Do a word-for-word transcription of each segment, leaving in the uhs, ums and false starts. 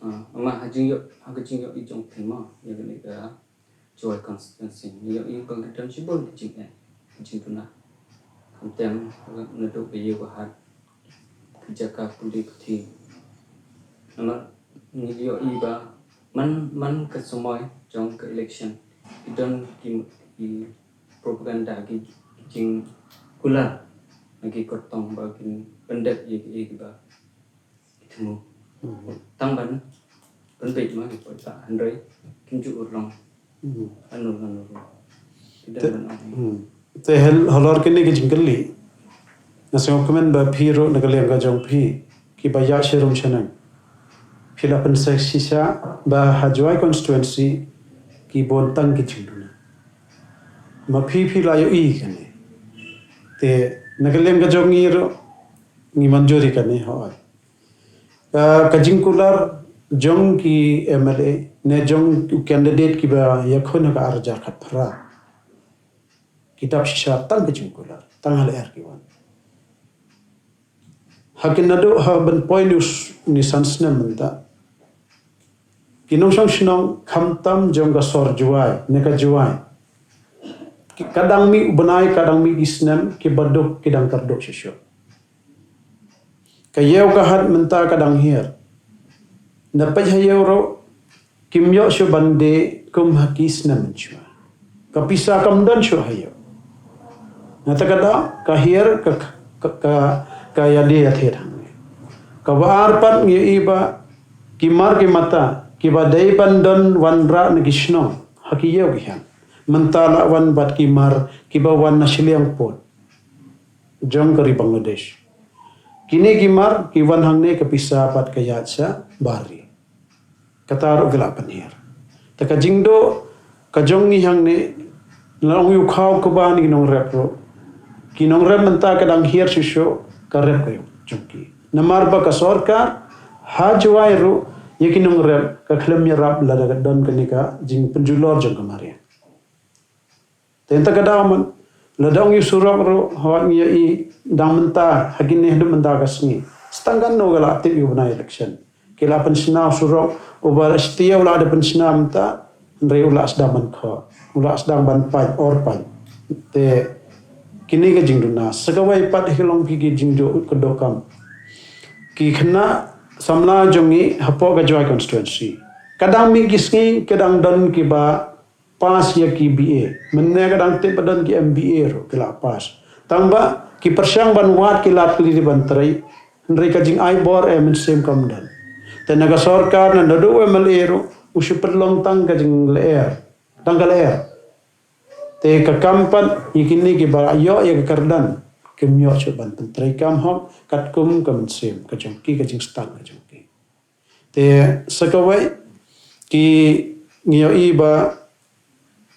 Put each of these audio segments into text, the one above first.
Ah, ma ha jingïoh, ha ka jingïoh i jong phi mo, ïa kane ka Jowai constituency. Ngi ïoh i ba ka don shibun ka jingeh, ka jingduna. Khamtam naduh ba ïew ba hat, ka jaka pule puthi. Namar ngi ïoh i ba man, man ka samoi jong ka election, ki don ki, ki propaganda, ki, ki jingkular na ki kyrtong ba kin pyndep ïa ki, ïa kiba ki thmu. Tang ban pynbeit ma ki paidbah, hynrei kim ju urlong. Ano, ano ruh. Ki dang ban ong. Te hel, halor kine ki jingkylli, nga sngewkmen ba phi ruh na ka liang ka jong phi, kiba ïaid sharum shaneng, phi la pynshisha ba ha Jowai constituency ki bun tang ki jingduna. Ma phi, phi la ïoh i kane. Te na ka liang ka jong ngi ruh, ngi mynjur ïa kane, hooid. Ka, ka jingkular jong ki M L A ne jong u candidate kiba ïakhun ha ka ar hajar khatphra, ki dap shisha tang ka jingkular, tang ha lyer ki wan. Ha ki naduh ha ban poi ni u s-, ni san snem mynta, ki nongshong shnong khamtam jong ka sor Jowai ne ka Jowai, ki, ka dang mih u bnai, ka dang mih ki snem, kiba duk ki dang kyrduh shuh shuh. Ka ïew ka hat mynta ka dang hiar. Na peit ha ïew ruh, kim ïoh shuh ban die kum ha ki snem mynshuwa. Ka pisa kam don shuh ha ïew. Na kata ka daw, ka hiar ka, ka, ka, ka ïadie ïathied hangne. Kaba ar pat ngi ïohi ba ki mar ki mata, kiba dei ban don wanrah na ki shnong ha ki ïew ki hynmen, mynta la wan bad ki mar kiba wan na shiliang pud jong ka ri Bangladesh. Kine ki mar ki wan hangne, ka pisa pat ka ïaid sha bar ri. Kata ruh ki la pynhiar. Te ka jingduh ka jong ngi hangne, la ong ïa u khaw kaba na ki nongrep ruh, ki nongrep mynta ka dang hiar shuh shuh ka rep ka jong ki. Namar ba ka sorkar ha Jowai ruh, ïa ki nongrep ka khlem ïarap lada ka don kane ka jingpynjulor jong ka mariang. Te mynta ka daw man, lada ong ïa u surok ruh, hooid ngi ïohi dang mynta, ha kine haduh mynta ka sngi. Sa tang katno ka la tip ïa u bnai election. Ki la pynshna u surok, uba la sdang u la da pynshna mynta, hynrei u la sdang ban khoh, u la sdang ban pait, or pait. Te kine ka jingduna, sa kawei pat hi long ki, ki jingduh ka dohkam. Ki khynnah samla jong ngi hapoh ka Jowai constituency, ka dang mih ki sngi, ka dang don kiba pass ïa ki B A. Mynne ka dang tip ba don ki M B A ruh ki la pass. Tang ba ki pyrshang ban wad ki lad ki lidi ban trei, hynrei ka jingai bor eh mynsiem kam don. Te na ka sorkar, na naduh u M L A ruh, u shu pynlong tang ka jinglyer, tang ka lyer. Te ka kam pat ïa kine kiba ïoh ïa ka kyrdan, kim ïoh shuh ban pyntrei kam hok katkum ka mynsiem ka jong ki, ka jingstad ka jong ki. Te sa kawei, ki, ngi ïohi ba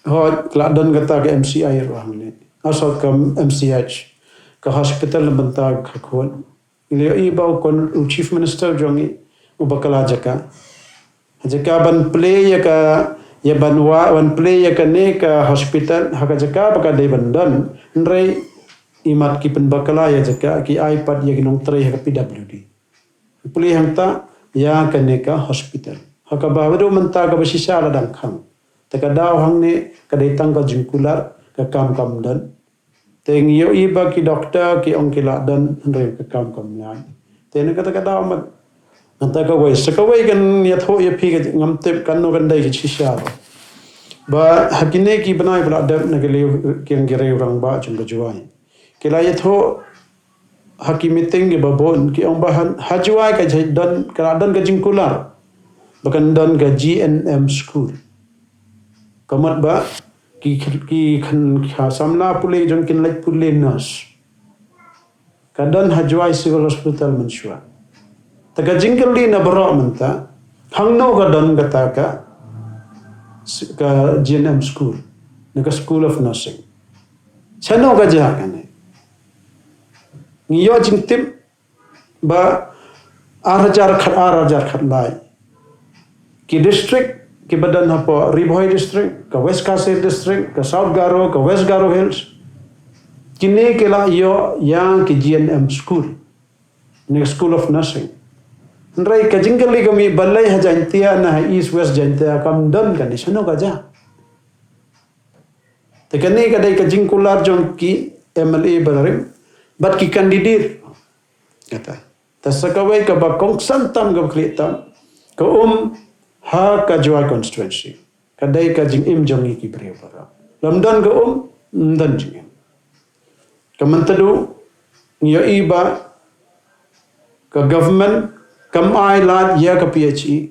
hooid la don kata ka M C I ruh hangne. Ah, sorry, ka M C H, ka hospital na bynta ka khun. Ngi ïohi ba u kon, u Chief Minister jong ngi u bakla jaka. Ha jaka ban plie ïa ka, ïa ban wa, ban plie ïa kane ka hospital ha ka jaka ba ka dei ban don, hynrei imat ki pynbakla ïa jaka, ki ai pat ïa ki nongtrei ha ka P W D. Plie hangta ïa kane ka hospital. Ha kaba haduh mynta kaba shisha la dang khang. Te ka daw hangne ka dei tang ka jingkular, ka kam kam don. Te ngi ïohi ba ki doktor ki ong ki la don, hynrei ka kam kam don. Te na kata ka daw mat. Nangta kawei, sa kawei kan ïathuh ïa phi, ka ngam tip katno kan dei ka shisha. Ba ha kine ki bnai ba la dep, na ki liang ki rangbah jong ka Jowai, ki la ïathuh ha ki meeting kiba bun, ki ong ba ha, ha Jowai ka jai don, ka la don ka jingkular ba kan don ka G N M school. Ka mut ba ki, ki khynnah samla pule jong kin leit pule nurse. Ka don ha Jowai Civil Hospital mynshuwa. Te ka jingkylli na baroh mynta, hangno ka don kata ka, ka G N M school, ne ka School of Nursing. Shano ka jia kane? Ngi ïoh jingtip ba ar hajar khat, ar hajar khatlai, ki district kiba don hapoh Ri Bhoi District, ka West Khasi District, ka South Garo, ka West Garo Hills, kine ki la ïoh ïa ki G N M school, ne School of Nursing. Hynrei ka jingkylli ka mih balei ha Jaintia, na ha East West Jaintia kam don kane, shano ka jia? Te kane ka dei ka jingkular jong ki M L A barim bad ki candidate. Kata. Te sa kawei kaba kongsan tam kaba khlieh tam, ka um ha ka Jowai constituency ka dei ka jingim jong ngi ki briew baroh. Lada ym don ka um, ym don jingim. Ka Myntdu, ngi ïohi ba ka government kam ai lad ïa ka P H E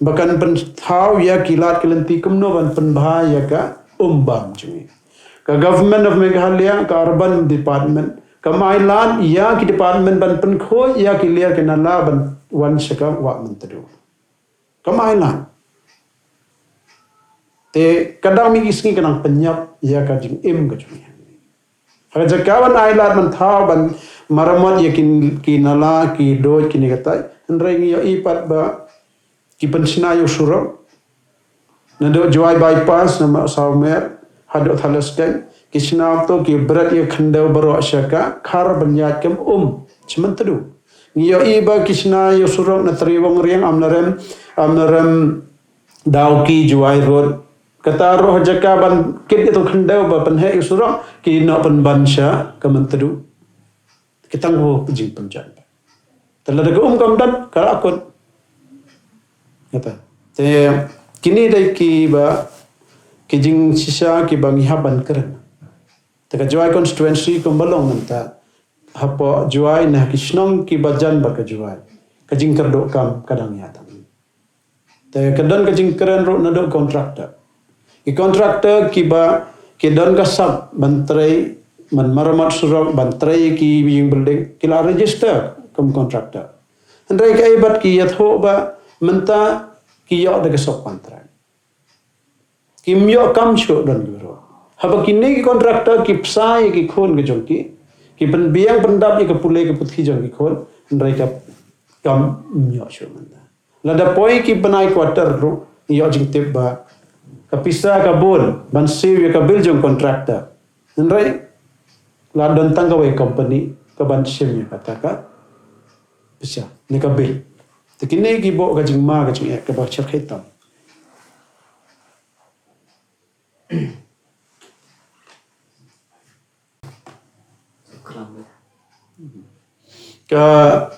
ba kan pynthaw ïa ki lad ki lynti kumno ban pynbha ïa ka um bam jong ngi. Ka Government of Meghalaya, ka Urban Department, kam ai lad ïa ki department ban pynkhuid ïa ki liar ki nala ban wan sha ka wah Myntdu. Kam ai lad. Te ka dang mih ki sngi ka dang pynïap ïa ka jingim ka jong ngi. Ha ka jaka ban ai lad ban thaw ban maramot ïa ki, ki nala, ki doid, kine katai, hynrei ngi ïohi pat ba ki pynshna ïa u surok naduh Jowai Bypass, na Mawsawmer haduh Thadlaskeiñ, ki shna to, ki bret ïa khyndew baroh sha ka khar ban ïaid kum um sha Myntdu. Ngi ïohi ba ki shna ïa u surok na Triwong Riang, Amlarem, Amlarem, Dawki, Jowai Road. Kata ruh jaka ban kit ïa tu khyndew ba pynheh ïa u surok, ki noh pynban sha ka Myntdu. Ki tang ba jingpynjan. Te lada ka um kam don, ka la kut. Kata. Te kine dei kiba, ki jingshisha kiba ngi hap ban kren. Te ka Jowai constituency kumba long mynta, hapoh Jowai, na ki shnong kiba jan bad ka Jowai, ka jingkyrduh kam ka dang ïa tam. Te ka don ka jingkren ruh naduh contractor. Ki contractor kiba ki don ka sap ban trei, ban maramot surok, ban trei ki ïing building, ki la register kum contractor. Hynrei kaei pat ki ïathuh ba mynta ki ïoh da ka sub contract. Kim ïoh kam shuh don ki ruh. Haba kine ki contractor ki pynshai ïa ki khun ka jong ki, ki pynbiang pyndap ïa ka pule ka puthi jong ki khun, hynrei ka kam ym ïoh shuh mynta. Lada poi ki bnai quarter ruh, ïoh jingtip ba ka pisa ka bun ban siew ïa ka bill jong contractor. Hynrei la don tang kawei company ka ban shim ïa kata ka pisa ne ka bill. Te kine ki buh ka jingma ka jingeh kaba shyrkhei tam. Ka